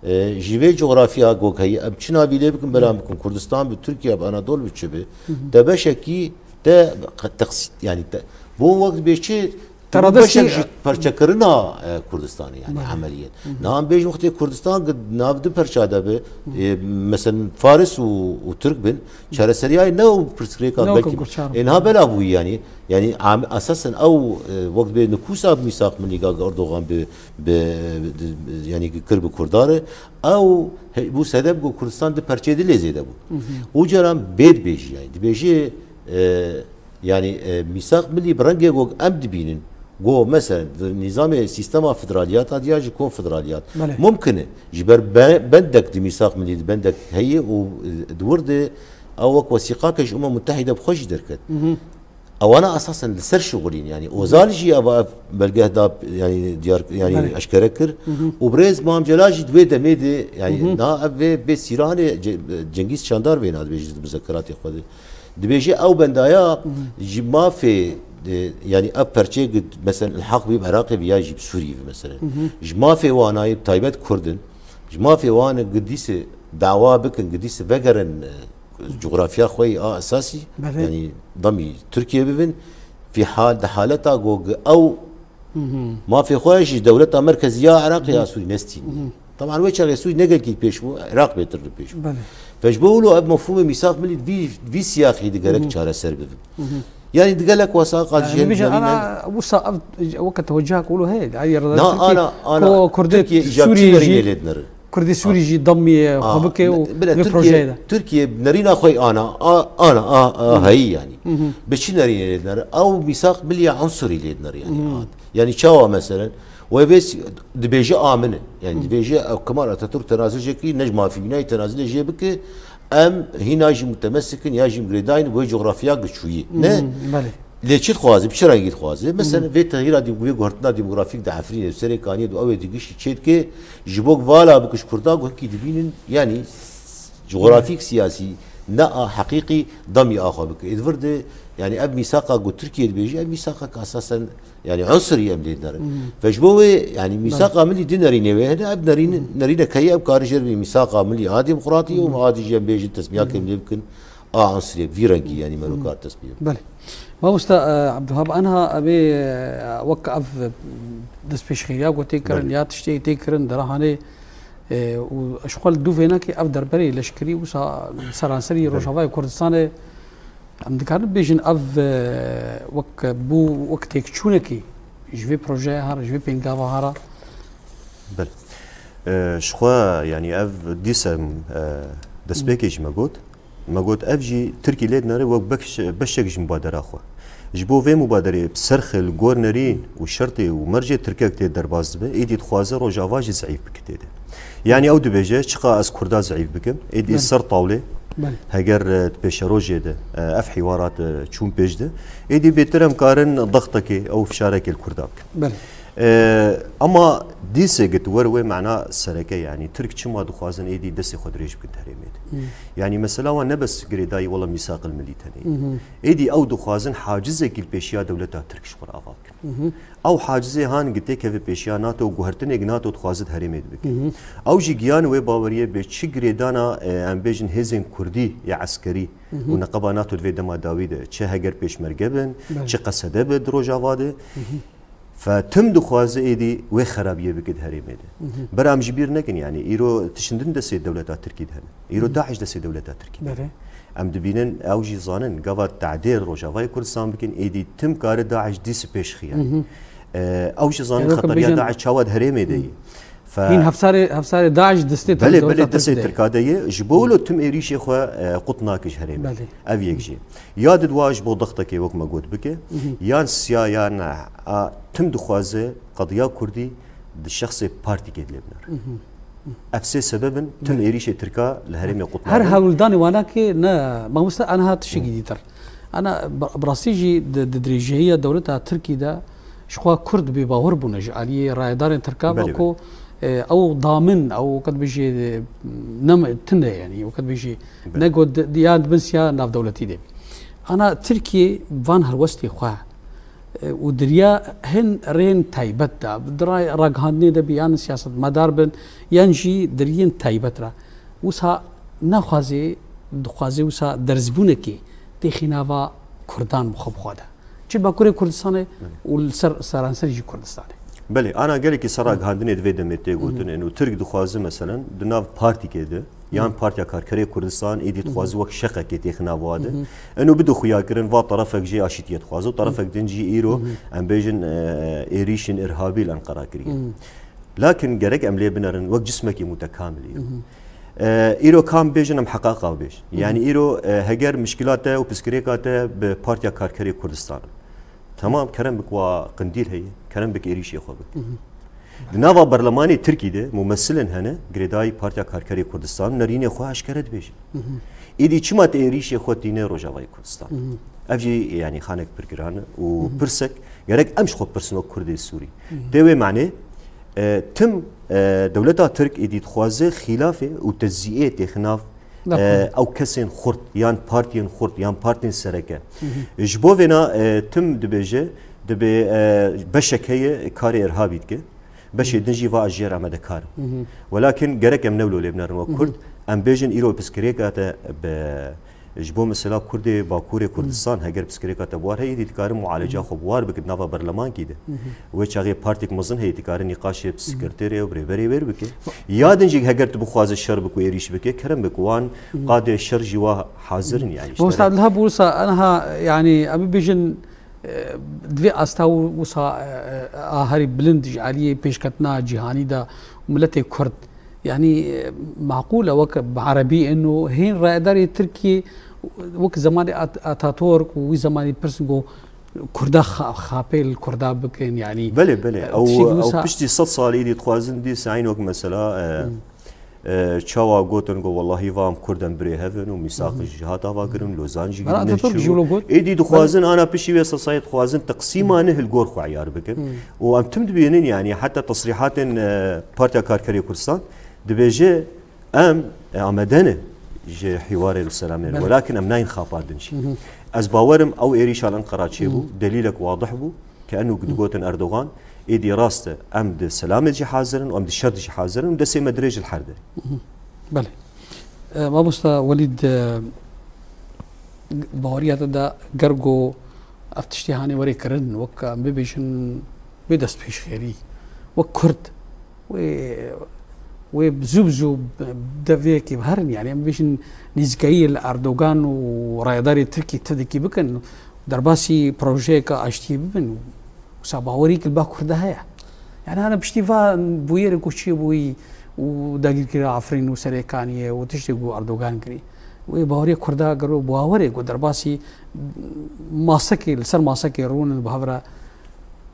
e, ji vê cografya gog heyî, em çi navî lê bikin, bela bikin, Kurdistan bi, Tirkiye bi, Anadol bi, çi bi, te beşekî te teqs-, yani te, bo wek bê çi Te radestî beşek ji parçekirina, e, Kurdistanê, yani Belê. emeliyen. Niha em bêjin wextê Kurdistan gi-, nav du parça de bi, e, mesela Faris û, û Tirk bin, çareseriyayê ne ew pirsgirêka Ne ew belkî. Kurçar. E, niha bela bûyî yani. Yani am-, esasen ew, e, wek bê nikusa mîsaq milî ga Erdogan bi, bi, bi, yani kir bi Kurdan re. Ew he-, bû sebeb ku Kurdistan du parçeyê de lê zêde bû. Û caran bê dibêjî yani. Dibêjî, e, Yani, e, mîsaq milî bi rengê ku em dibînin, ku mesela di nîzamê sîstema federaliyata diya ji konfederaliyat. Belê. Mumkin e. Ji ber be-, bendek di mîsaq milî di bendek heye û, e, di wir de ew wek wesîqake ji Umem Mutehîde bi xwe jî derket. Ewana esasen li ser şixulîn, yani Ozal jî eva ev belgeh da, yani diyar, yani Belê. eşkere kir û birêz Mam Celal jî di wê demê de, yani na ev vê, vê sîranê Ce-, Cengîz Çandar vê nadibêjî di muzekeratê xwe de. Dibêje ew bendaya ji mafê, e, yanî ev perçeyê gi, mesela, ilhaq bî bi Iraqê bî ya jî bi Sûriyê bî, mesela. Ji mafê wan a yê bi taybet Kurd in, ji mafê wan in gi dîse dawa bikin, gi dîse vegerin, e, cografya xwe yê a esasî, Belê. yanî demî Tirkiye bibin, fî hal, di haleta ku gi ew Mafê xwe jî dewleta merkezî ya Iraqê ya Sûrî nestîniye. Taban wê çaxê Sûrî ne gelkî pêş bû, Iraq bêtir li pêş bû. Belê. Fe ji bo wilo ev mefhûmê mîsaq milî vî, vî siyaqî di gerek çareser bibin. Yanî di gelek wesaqat Yani, jiyên bibêjin, navîn ana, wisa ev, weke tewecihek wilo heye, di aliyê Rêdayî Na, Tirkî, ana, ana, ku Kurdê Tirkiye îcar çi Sûriyê nerînê jî, lê dinere? Kurdê Sûrî jî demiyê xwe Ah, bike û ne, bile vê Tirkiye, projeyê de. Tirkiye nerîna xwe ana, a, ana, a, a, heyî yanî. Bi çi nerînê lê dinere? Ew mîsaq milî ya unsurî lê dinere yanî. Yanî çawa meselen? Wê vê s-, dibêje a min e. Yanî dibêje ew Kemal Atatürk tenazilê jê kirî, ne ji mafî bînayî tenazilê jê bike, em hîna jî mutemesik in ya jî girêdayîn wê coxrafya giçûyî. Ne? Hmm, belê. Lê çi dixwaze, bi çi rengî dixwaze? Mesela vê tehîra dîm-, vê guhertina demografîk di Efrînê, Serê Kaniyê de ew ê digişî çê dike, ji bo vala bikiş Kurda ku hinkî dibînin, yanî coxrafîk siyasî ne a heqîqî demî a xwe bike. Ê di vir de, yanî ev mîsaqa ku Tirkiye dibêje, ev mîsaqek esasen, yanî unsurî em lê dine re. Ve ji bo wê, yanî mîsaqa milî di nerînê wê hene, ev nerîn-, nerînek heye, em karin jê re bê mîsaqa milî a demokratî û a dî jî em bêjin tesmiyakê em lê bikin, a unsurê vî rengî, yanî me nokar tesmiyê. Belê. Mamosta, e, Abdulhab, anha em ê, e, wek ev, e, destpêşxeriya ku tê kirin, Belê. ya tiştê tê kirin, derahanê, e, û ji xwe li dû vênekê ev derberê leşkerî wisa seranserî Belê. Rojavayê Kurdistanê em dikarin bêjin ev, e, wek bû, wek têkçûnekî ji vê projeyê hara, ji vê pêngava hara? Belê. E, ji xwe, yanî ev dîsa, e, destpêkê jî me got. Me got, ev jî Tirkî lê dinere wek beş-, beşek ji mubadera xwe. Ji bo vê mubaderê bi ser xil, gor nerîn û şertê û mercê Tirkek tê derbas dibe, êdî dixwaze Rojava jî zeîf bike tê de. Yanî ew dibêje, çiqa ez Kurda zeîf bikim, êdî Belê. ser tawlê, Belê. heger, e, di pêşerojê de, e, ev hîwarat, e, çûn pêş de, êdî bêtir em karin dextekê ew fişarekê li Kurda bikin. Belê. E, ama dîsê git wer wê mena sereke, yanî Tirk çima dixwazin êdî destê xwe dirêj bikin di herêmê de? Hmm. Yanî mesela wan ne bes girêdayî wela mîsaqil milî tenê. Mhm. Êdî ew dixwazin hacizekî li pêşiya dewleta Tirk ji xwe re ava bikin. Mhm. Ew hacizê han gi têkeve pêşiya NATO û guhertinê gi NATO dixwaze di herêmê de bike. Mhm. Ew jî giyan wê baweriyê bê çi girêdana, e, em bêjin hêzên Kurdî ya eskerî Mhm. û neqeba NATO di vê dema dawî de çi heger pêşmerge bin, Belê. çi qesede bi di Rojava de. Mhm. Fe tim dixwaze êdî wê xerabiyê bike di herêmê de. Mhm. Bera em ji bîr nekin, yanî îro tişt din destê dewleta Tirkî de hene. Îro Mhm. DAIŞ destê dewleta Tirkî de. Belê. Em dibînin, ew jî zanin, gava tehdê Rojavayê Kurdistan bikin, êdî tim kare DAIŞ dîs pêş xiye. Mhm. E, ew jî zanin Êro xetariya bêjin DAIŞ çawa di herêmê de Mhm. yî. Fe Hîn hevsarê, hevsarê DAIŞ distê Belê, tirk, belê, dewleta destê Tirk de ye. Tirka de ye. Ji bo wilo tim êrîşê xwe, e, qut nake ji herêmê. Belê. Ev yek jî. Ya didwa ji bo dextekê wek me got bike, Mhm. yan siya ya ne, a, tim dixwaze qediya Kurdî di şexsê partîkê dilê binere. Mhm. Ev sê sebeb in tim Belê. êrîşê Tirka li herêmê qut Her nake. hewldanê wanakê ne, mamoste, aniha tiştekî Hı. dîtir. Ana bi, bi rastî jî di, di dirêjehiya dewleta Tirkî de ji xwe Kurd bêbawer bûne ji aliyê rayedarên Tirka ve Belê, ku, belê. e, ew damin, ew wekî dibêjî, e, ne tune, yanî wekî dibêjî Belê. ne ku di, di, ya di bin siya navdewletî de. Ana Tirkiye van helwestê xwe, e, û diriya hin rêhên taybet da, di ray-, ragihandinê de bi yan siyasetmedar bin, yan jî diriyên taybet re. Wisa naxwaze, dixwaze wisa derzbûnekê têxî nava Kurdan bi xwe bi xwe de. Çi Bakurê Kurdistanê Belê. û li ser seranser jî Kurdistanê. Belê, ana gelekî ser Hı. ragihandinê di vê demê tê gotin, Hı. eno Tirk dixwaze, meselen, di nav partîkê de, yan Hı. Partiya Karkerê Kurdistan, êdî Hı. dixwaze wek şeqekê têxî nava de. Hı. Eno bide xuyakirin, va terefek jê aşîtiyê dixwaze û terefek din jî îro, Hı. em bêjin, e, êrîşên irhabî li Enqera kiriye. Hı. Lakin gerek em lê binerin wek cismekî mutekamil îro. Mhm. E, îro kam bêjin em heqaqa bêjin. Mhm. Yanî îro, e, heger mişkila te û piskirêka te bi Partiya Karkerê Kurdistan in. Temam, kerem bik wa qindîl heye, kerem bik êrîşê xwe bik. Mhm. Di nava berlemanê Tirkî de mumesilên hene, girêdayî Partiya Karkerê Kurdistan nerînê xwe eşkere dibêjin. Mhm. Îdî çima te êrîşê xwe tîne Rojavayê Kurdistan? Mhm. Ev jî, yanî, xanek pir giran e û Mhm. pirsek, gerek em ji xwe pirsin wek Kurdê Sûrî. Mhm. Tê wê manê, e, tim, e, dewleta Tirk êdî dixwaze xîlafê û teczîyê têxinav, D'accord. e, ew kesên xurt, yan partiyên xurt, yan partiyên sereke. Mhm. Ji bo vêna, e, tim dibêje, dibê, e, beşek heye karê irhabî dike. Beşê Mhm. din jî va ez jê re amadekar im. Mhm. Welakin gerek em ne wilo lê binerin wek Mhm. Kurd. Em bêjin îro piskirêka te bi Ji bo mesela Kurdê Bakurê Kurdistan, heger pirsgirêka te bi war heye, êdî dikare mualeca xwe bi war bike di nava berlemankî de. Wê çaxê partiyek mezin heye, dikare nîqaşê bi sekreterê û bi rêberê wêr bike. Ya din jî heger tu bixwaze şer bike û êrîş bike, kerem bike. Wan qadê şer jî wa hazir in, yanî, ji Mamosta te re. Abdulhab, wisa aniha, yanî, em bibêjin, e, di vê asta û wisa, e, e, a herî bilind ji aliyê pêşketina cîhanî de û miletê Kurd, yanî, e, maqûl e, wek bi erebî in û hên rayedarê Tirkiyê wek zemanê At-, Ataturk û wî zemanî pirs got, Kurda xa-, xapê li Kurda bikin, yanî, Belê, belê. e, Ew, tiştekî ew wisa piştî sed salî dî dixwazin dîsa, eyn wek mesela, e, e, çawa gotin, got, "Wellahî, va em Kurd em birê hev in û mîsaq jî hat ava kirin, Lozan jî Bana girine Ataturk çû." Jî wilo got. Êdî dixwazin, ana piştî wê sed salî dixwazin teqsîma neh li gor xwe eyar bikin. Û em tim dibînin, yanî, heta tesrîhatên, e, Partiya Karkerê Kurdistan dibêje, Em, e, amade ne ji hîwarê li selamê re, Belê. welakin em nayên xapandin jî. Ez bawerim ew êrîşa li Enqera çêbû, delîlek wadih bû, ke eno digotin Erdogan, êdî rast e, em di selamê jî hazir in û em di şer jî hazir in û destê me dirêj li her derê. Belê. E, Mamosta Welîd, e, baweriya te de ger ku ev tiştê hanê were kirin, wek em bibêjin, bê destpêşxêrî, wek Kurd, wê, wê zû bi zû bi deviyekê biherin, yanî em bibêjin nîzikayî li Erdogan û rayedarê Tirkî tedekî bikin, derbasî projeyeke aştiyê bibin, wisa bawerî ki li ba Kurda heye. Yanî hana piştî va bûyerê ku çêbûyî û dagirkirina Efrîn û Serêkaniyê û tiştê ku Erdogan kirî. Wê baweriya Kurda gero bawerê ku derbasî masekê, li ser masekê rûnin bi hev re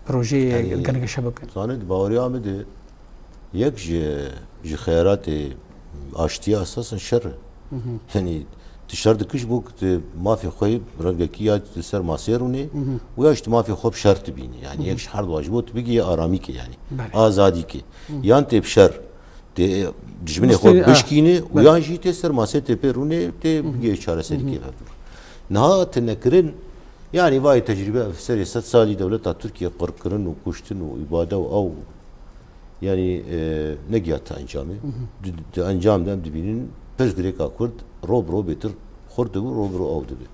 projeyê Yanî, gengeşe bikin. Zanî, di baweriya min de yek ji, ji xeyaratê aştiya esasen şer e. Yanî, tu şer dikiş bo ku tu mafê xwe rengekî ya li ser masê rûnê û ya ji tu mafê xwe bi şer tu bînî. Yanî, yek ji her dua ji bo tu bigihê aramîkê, yanî, Belê. azadîkê. Yan tê bi şer, tê dijminê xwe Musteri-, ah, bişkîne û belê. yan jî tê ser masê tê pê rûnê tê bigihê çareserîkê vevdûr. Niha tê nekirin, yanî vayê tecrîbe ev serê sed salî dewleta Tirkiye qirkirin û kuştin û îbade û ew, yanî, e, negihate encamê. Di, di encam de em dibînin pirsgirêka Kurd ro bi ro bêtir xurt dibe, ro bi ro ew dibe.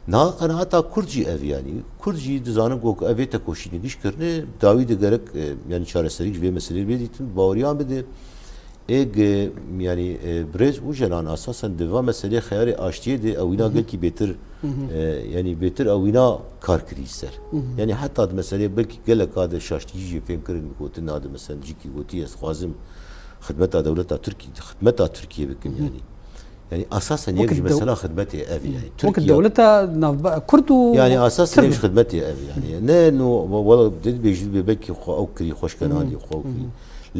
Niha qenaeta Kurd jî ev, yanî Kurd jî dizanin ku ev ê tekoşînê giş kirine, dawî de gerek, e, yanî çareserî ji vê meseleyê bê dîtin, baweriyan bide. Ê ge, yanî, e, birêz Ocalan esasen di va meselê xeyarê aştiyê de ewîna gelkî bêtir, e, yanî bêtir ewîna kar kirî ser. Yanî heta di meselê belkî gelek a de şaştî jî fêm kirin, gotin, a de mesela cîkî gotî, ez dixwazim xidmeta dewleta Tirkî, xidmeta Tirkiyê bikim, yanî. Yanî esasen yek Wekî ji dew- mesela xidmetê ev e, yanî. Wekî Tirkiye dewleta navbe-, Kurd û Yanî esasen Tirk. yek ji xidmetê ev e, yanî. Ne, no, wala dibêjî dibê belkî xwe ew kirî, xweşkenandî xwe ew kirî.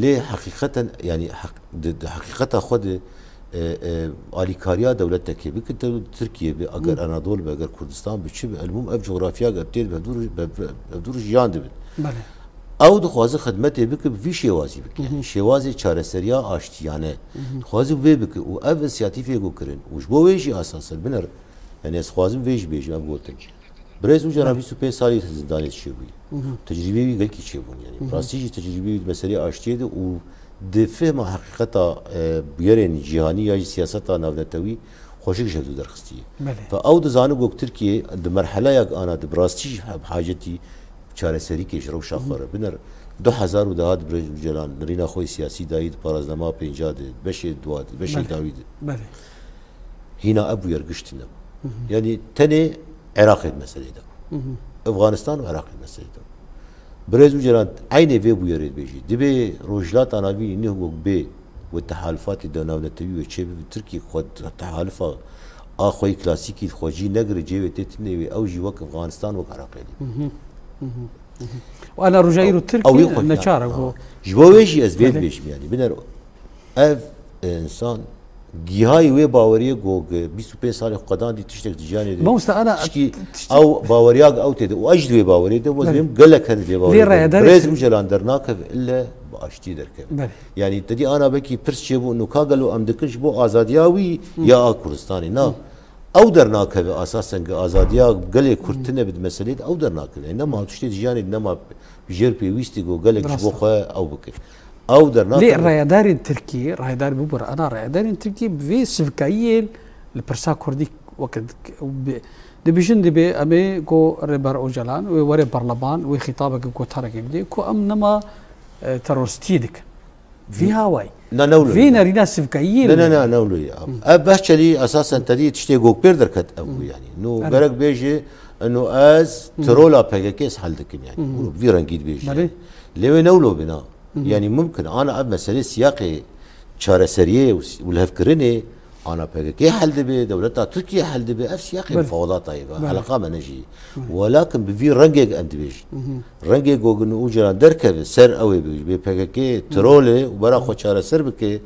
Lê heqîqeten, yanî heq-, di, di heqîqeta xwe de, e, e, alîkariya dewletekê bike, te Tirkiye be, eger Anadol be, eger Kurdistan be, çi be, elmûm ev coğrafya ev tê de bi hevdûr, bi, bi hevdûr jiyan dibin. Belê. Ew dixwaze xidmetê bike, bi vî şêwazî bike. Yanî şêwazê çareseriya aştiyane. Dixwaze vê bike û ev însiyatîfê ku kirin û ji bo wê jî esasen biner, yanî ez dixwazim vê jî bêjim, ev gotin. Birêz Ocalan bîst û pênc salî zindanê çêbûyî. Tecrîbê wî gelkî çêbûn, yanî. Rastî jî tecrîbê wî di meseleyê aştiyê de û di fehma heqîqeta, e, bûyerên cîhanî ya jî siyaseta navnetewî xweşik ji hevdû derxistiye. Belê. Fe ew dizane ku Tirkiye di merheleyek ana de bi rastî jî bi hacetî çareserîkê ji rewşa xwe re biner. Du hezar û deh de birêz Ocalan nirîna xwe yê siyasî dayî di paraznama pênca de, beşê dua de, beşê Belê. dawî de. Belê. Hîna ev bûyer giştî nebû. Yanî tenê Iraqê di meseleyê de. Efxanistan û Iraqê di meseleyê de. Birêz Ocalan eynê vê bûyerê dibêjî. Dibê Rojhilata Navîn nîh wek bê wê tehalufatê de navnetewî wê çêbibe. Tirkiye xwe tehalifa a xwe yê klasîkî xwecî negire, cê wê tê tune wê, ew jî wek Efxanistan, wek Iraqê dibê. Û ana rojayî û Tirkiye Ew ê xwe neçar e ha. ku Ji bo wê jî ez vê Belê. dibêjim, yanî. Biner ev, e, însan gihayî wê baweriyê ku, e, bîst û pênc salê xwe qedandî tiştek di jiyanê de. Mamosta, ana Tişkî tişt- ew baweriya ew tê de û ez ji wê baweriyê de, Belê. wezîm gelek hene vê Lê baweriyê de. rayedarê Birêz Tirk- Ocalan dernakeve ille bi aştî derkeve. Belê. Yanî te dî ana belkî pirs çêbû, nûka gelo em dikin ji bo azadiya wî ya a Kurdistanê. Na. Ew dernakeve esasen ki azadiya gelê Kurd tune bi di meselê de ew dernakeve. Yanî nema tiştê di jiyanê de nema jêr pêwîstî ku gelek ji bo Rast e. xwe ew bike. Ew dernakeve. Lê rayedarên Tirkiyê, rayedar bibû re, ana rayedarên Tirkiyê bi vê sivikayiyê li pirsa Kurdî Weke dik-, bi-, dibêjin dibê em ê ku Rêber Ocalan wê were parleman, wê xîtabeke gotarekê bidê ku em nema, e, teroristiyê dikin. Vî hawayî. Na, ne wilo Vî ye. nerîna sivkayiyê Ne, ne, bidê. ne, ne wilo ye. Ev Bahçelî esasen tedî tiştê gok pêr derket ev bû yani. No Erê. gerek bêje, no ez Hı. trola P K K ez hel dikim yani. Hı. Wilo bi vî rengî dibêje Belê. yani. Lê wê ne wilo bina. Hı hı. Yani mumkin ana ev meselê siyaqê çareseriyê û s-, û lihevkirinê ana P K K hel dibe, dewleta Tirkiye hel dibe, ev siyaqê Belê. mufawedata ye, Belê. eleqa me ne jî. Belê. Welakin bi vî rengek em dibêjin. Hı hı. Rengê gogin û Ocalan derkeve ser ew ê bê, bê P K K trol e û bera xwe çareser bike,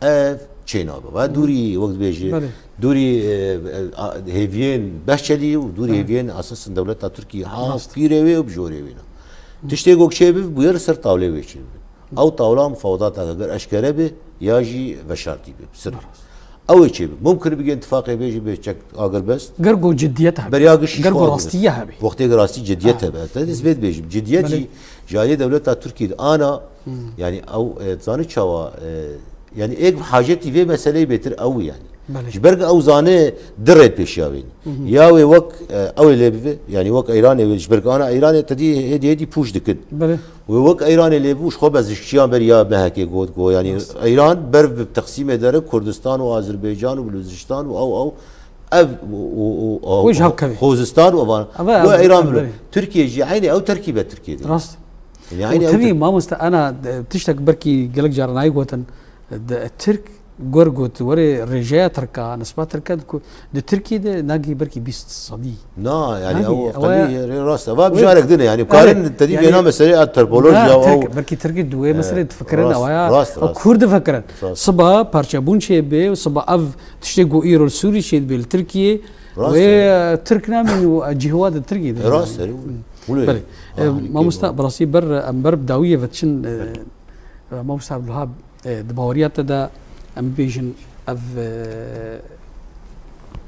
ev çênabe. Va dûrî, wek dibêje, Belê. dûrî, e, e, a, hêviyên Behçelî û dûrî Belê. hêviyên esasên dewleta Tirkiyê ha Rast. pîrê wê û bijorê wê ne. Tiştê gok çêbibe, bûye li ser tawlê wê çêbibe. Ew tawla mufawedata eger eşkere be ya jî veşartî be, bi sir. Rast. Ew ê çêbe. Mumkin bigên tifaqê bê jî bê çek agirbest. Ger ku ciddiyet hebe. Beriya giş Ger ku rastiye hebe. Wextê rastî ciddiyet Ha. hebe. Te ez vê dibêjim. Ciddiyet Belê. jî ji aliyê dewleta Tirkiyê de ana, Hmm. yani ew, e, zanî çawa, e, yani êk hacetî vê meseleyê bêtir ew yani. Belê. Ji ber ku ew zane di rê pêşiya wê. Hı hı. Ya wê wek, e, ew ê lê bibe, yani wek Îranê wê, ji ber ku ana Îranê tedî hêdî hêdî pûç dikin. Belê. Wê wek Îranê lê bû, ji xwe bezişkiyan ber ya mehekê got, got, yani Rast. Îran ber bi teqsîmê dere Kurdistan û Azerbaycan û Belûchistan û ew, ew, ev, û, û, û, û, Wê ji hev kevê. Xuzistan û evan. Eve Wê ev, Îran ev bile. berê. Tirkiye jî eynî ew terkîbe Tirkiye de. Rast. Yani Û eynî ew tevî ter- mamoste ana, e, tiştek berkî gelek caran ayê gotin, e, de, Tirk Gur got, werê rêjeya Tirka, nisba Tirka di ku-, di Tirkiyê de nagî belkî bîst sedî. Na, yani Nagî, ew ew qelî ya rê rast. Eva Wê bijarek din e, yani Erê, karin tedî yani vêna meselê a topolojiya Na, ew. Tirk, belkî Tirkî di wê E, meselê difikirin, rast, ew ya, rast, ew rast. Kurd difikirin. Rast. Siba parçebûn çê bê, siba ev tiştê ku îro li Sûrî çê dibê li Tirkiyê, Rast wê, e. e, Tirk namîn û cihwa di Tirkiyê de. E, rast, erê, wilo. Belê. Ah, E, hani mamosta, kêma. bi rastî ber, em ber bi dawiyê ve diçin, e, Belê. e, mamosta Abdulhab, E, di baweriya te de em bibêjin ev, e,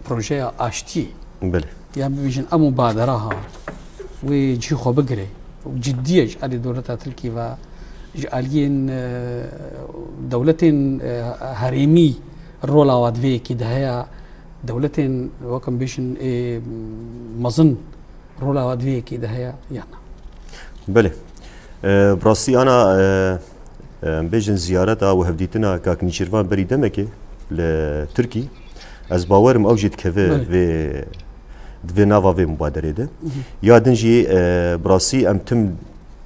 projeya aştiyê, Belê. yan bibêjin ev mubadera ha, wê cihê xwe bigire û ciddiye ji alî dewleta Tirkî ve, ji aliyên, e, dewletên, e, herêmî rola wa di vê yekê de heye, dewletên, wek em bêjin, ê mezin rola wa di vê yekê de heye yan na? Belê. E, bi rastî ana, e, e, em bêjin ziyareta û hevdîtina kak Nîçîrvan berî demekê li Tirkî, ez bawerim ew jî dikeve Belê. vê, di vê nava vê mubaderê de. Hı hı. Ya din jî, e, bi rastî em tim,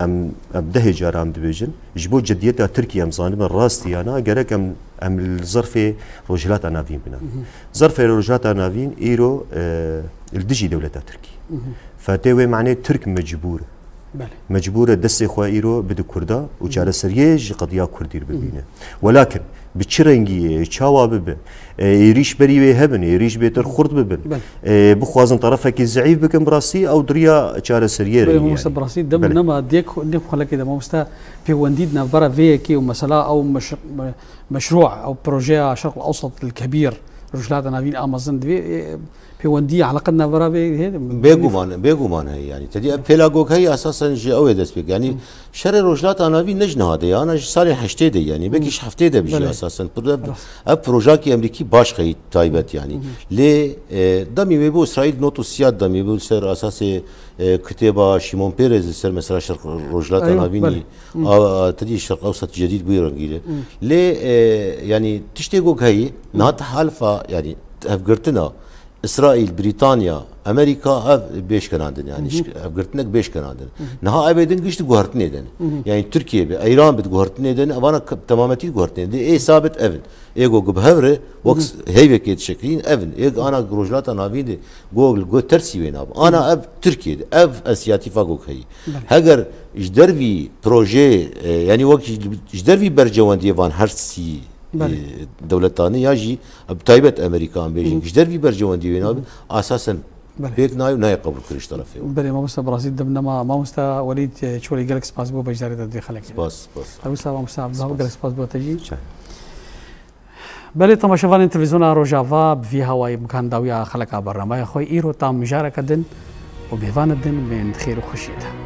em, em dehê cara em dibêjin, ji bo ciddiyeta Tirkî em zanibin rastî ya na, gerek em, em li zerfê Rojhilata Navîn binin. Hı hı. Zerfê Rojhilata Navîn îro, e, li dijî dewleta Tirkî. Hı hı. Fatê wê manê Tirk mecbûr e. Belê. Mecbûr e destê xwe îro bide Kurda û Hı hı. çareseriyê ji qediya Kurdî re Hı hı. bibîne. Welakin bi çi rengî, çawa bibe, e, êrîş berî wê hebin, êrîş bêtir xurt bibin, Belê. e, bixwazin terefekî zeîf bikin, bi rastî ew diriya çareseriyê re Belê, ye mamoste, yani. bi rastî dem Belê. nema dêk, dêk xelekê de mamoste pêwendî di navbera vê yekê û mesela ew meş-, me-, meşrû, ew projeya Şerq el Ewsat el Kebîr, Rojhilata Navîn a mezin divê, e, pêwendî, eleqe di navbera vê heye de? Bêguman, bêguman heye yani. Tedî ev pêlagok heye esasen ji ew ê dest pê. Yani Hı. şerê Rojhilata Navîn ne ji niha de ye, ana ji salên heştê de ye yani. Belkî Hı. ji heftê de bijî Belê. esasen. Pir ev, Rast. ev projakî Amerîkî baş xeyî taybet yani. Hı hı. Lê, e, demî wê bû Îsraîl not û siyat demî bû ser esasê, e, kitêba Şimon Pêrez li ser mesela Şerq Rojhilata Eywa, Navînî. belê. Hı. A, a, tedî Şerq Ewsat Cedîd bûye rengî de. Hı. Lê, e, yani tiştê gok heyî, Hı. niha halifa yani hevgirtina Îsraîl, Brîtanya, Amerîka ev bêş kenandin yani Hı hı. şik-, hevgirtinek bêş kenandin. Hı hı. Niha ev ê din giş di guhertinê de ne. Hı hı. Yani Tirkiye be, Îran bi di guhertinê de ne, evana k-, temametî di guhertinê de. Ê sabit ev in. Ê go bi hev re, wek Hı hı. heyvekê dişekilîn ev in. Ê ana Rojhilata Navîn de go, go tersî wê nabe. Ana Hı hı. ev Tirkiye de, ev ensiyatîfa gok heyî. Belê. Heger ji dervî projeyê, e, yani wek ji, ji dervî bercewendiyê van her sî, Belê. e, dewletanê ya jî, e, bi taybet Amerîka em bêjin, Hı hı. ji dervî bercewendiyê wê nabe, Hı hı. asasen Belê. pêk nayê û nayê qebûlkirin ji terefê wan. Belê, mamoste, bi rastî dem nema. Mamoste Welîd, e, Çolî, gelek spas bo beşdarî te di xelekê. Spas, spas. Ew sa mamoste Abdulhab, Spas. gelek spas bo te jî. Çay. Belê, temaşevanên Televîzyona Rojava, bi vî hawayî em kan dawiya xeleka bernameya xwe. Îro tam mijareke din û bêvan din bên di xêr û xweşiyê de.